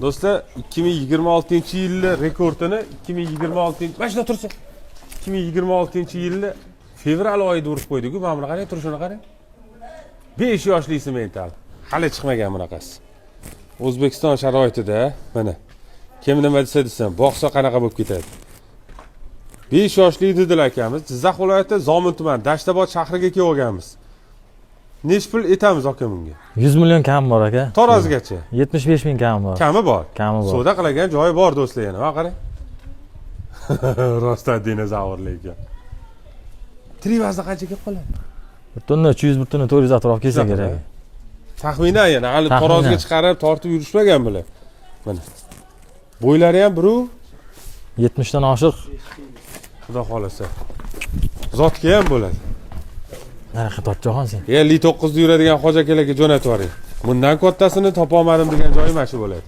Do'stlar, 2026-yilni rekordini 2026, mana shunda tursin, 2026-yilni fevral oyida urib qo'ydik-ku. Mana buni qarang, turishini qarang. 5 yoshli simmental, hali chiqmagan bunaqasi O'zbekiston sharoitida. Mana, kim nima desa desin, boqsa qanaqa bo'lib ketadi. 5 yoshli dedilar akamiz. Jizzax viloyati, Zomin tumani, Dashtabod shahriga kelib olganmiz. Nechi pul etamiz, aka, bunga? 100 million kam bor, aka. Tarozigacha? 75 ming kam bor. Kami bor. Kami bor. Savdo qiladigan joyi bor, do'stlar. Yana mana qarang, rostdan dinozavrli ekan. Tirik vazni qancha kelib qoladi? 1,3 tonna, 1,4 tonna atrofi kelsa Shunaqa, kerak. Taxminan yana hali Taxminan. Taroziga chiqarib, tortib yurishmagan bular. Mana, bo'ylari ham biru 70 dan oshiq. Xudo xohlasa, zotga ham bo'ladi. Qanaqa tortjoxon sen. 59 da yuradigan hoji akalarga jo'natib yuboring. Bundan kattasini topolmadim degan joyi mana shu bo'ladi.